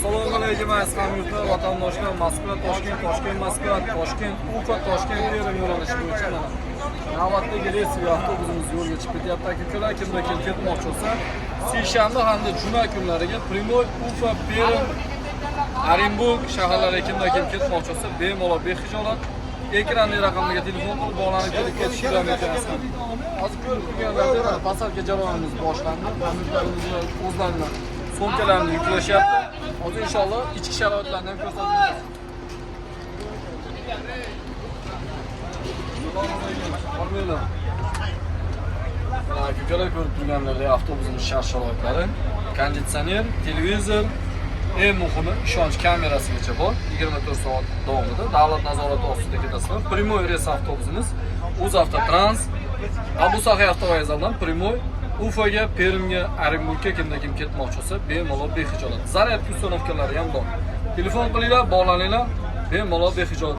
Assalomu alaykum, aziz hamyurtlar, vatandoshlar. Moskva, Toshkent, Toshkent, Moskva, Toshkent, Ufa, Toshkent, Perm yo'nalishi bo'yicha mana navbatdagi reysli avtobusimiz yo'lga chiqib ketyapti. Aka-ukalar, kimda kim ketmoqchi bo'lsa, seshanba hamda juma kunlariga прямой Ufa, Perm, Orenburg shaharlariga kimda kim ketmoqchi bo'lsa, bemalol, bexijolat ekrandagi raqamlarga telefon qilib bog'lanib kelib ketishlari mumkin. Hozir ko'rib turganlaringizdek, mana посадка jarayonimiz boshlandi. Hamyurtlarimiz o'zlarini sumkalarini yuklashyapti. Hozir inshaalloh ichki sharoitlarni ham ko'rsatib o'tamiz. Assalomu alaykum. Hormanglar. Mana, aka-ukalar, ko'rib turganlaridek, avtobusimiz shart sharoitlari: konditsioner, televizor, eng muhimi, ishonch kamerasigacha bor. 24 soat davomida davlat nazorati ostida ketasizlar. Прямой reys avtobusimiz UzAvtotrans Abu Saxiy avtovokzalidan прямой Ufaga, Permga, Orenburgga kimda kim ketmoqchi bo'lsa, bemalol, bexijolat. Зарядка установка lari ham bor. Telefon qilinglar, bog'laninglar, bemalol, bexijolat.